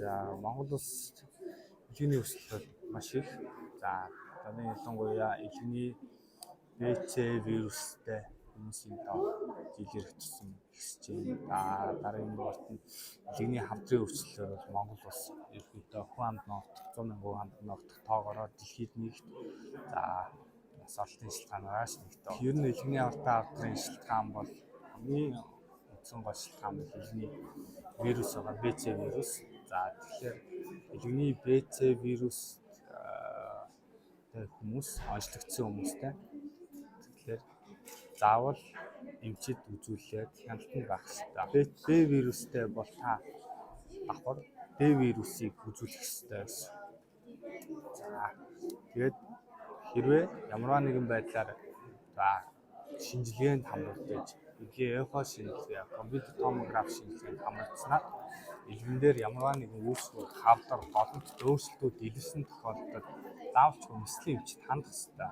За, Монгол улс элэгний өрсөлдөөл маш их. За, одоо ялангуяа элэгний БЦ вирустай хүмүүсийн тоо жил ирэх тусам ихсэж байна. За, дараагийн дугаарт нь элэгний хавдрын өвчлөлөөр бол Монгол улс ерөнхийдөө хүн амд ногдох, 100 мянган хүн амд ногдох тоогоороо дэлхийд нэгт, за, нас оролтын шалтгаанаас нэгт. Ер нь элэгний хавартай хавдрын шалтгаан бол, хамгийн үндсэн гол шалтгаан бол элэгний вирус байгаа, БЦ вирус. За, тэгэхээр элэгний БЦ вирус хүмүүс, онцлогдсон хүмүүстэй. Тэгэхээр заавал эмчид үзүүлээд хяналтанд байх ёстой. Б вирустэй бол та давхар Д вирусыг үзүүлэх ёстой гэсэн. За, тэгээд хэрвээ ямарваа нэгэн байдлаар, за, шинжилгээнд хамрагдаж, элгийн эхо шинжилгээ, компьютер томограф шинжилгээнд хамрагдсанаар элгэн дээр ямарваа нэгэн үүсвэр, хавдар, голомт өөрчлөлтүүд илэрсэн тохиолдолд заавал ч нислэгийн эмчид хандах ёстой.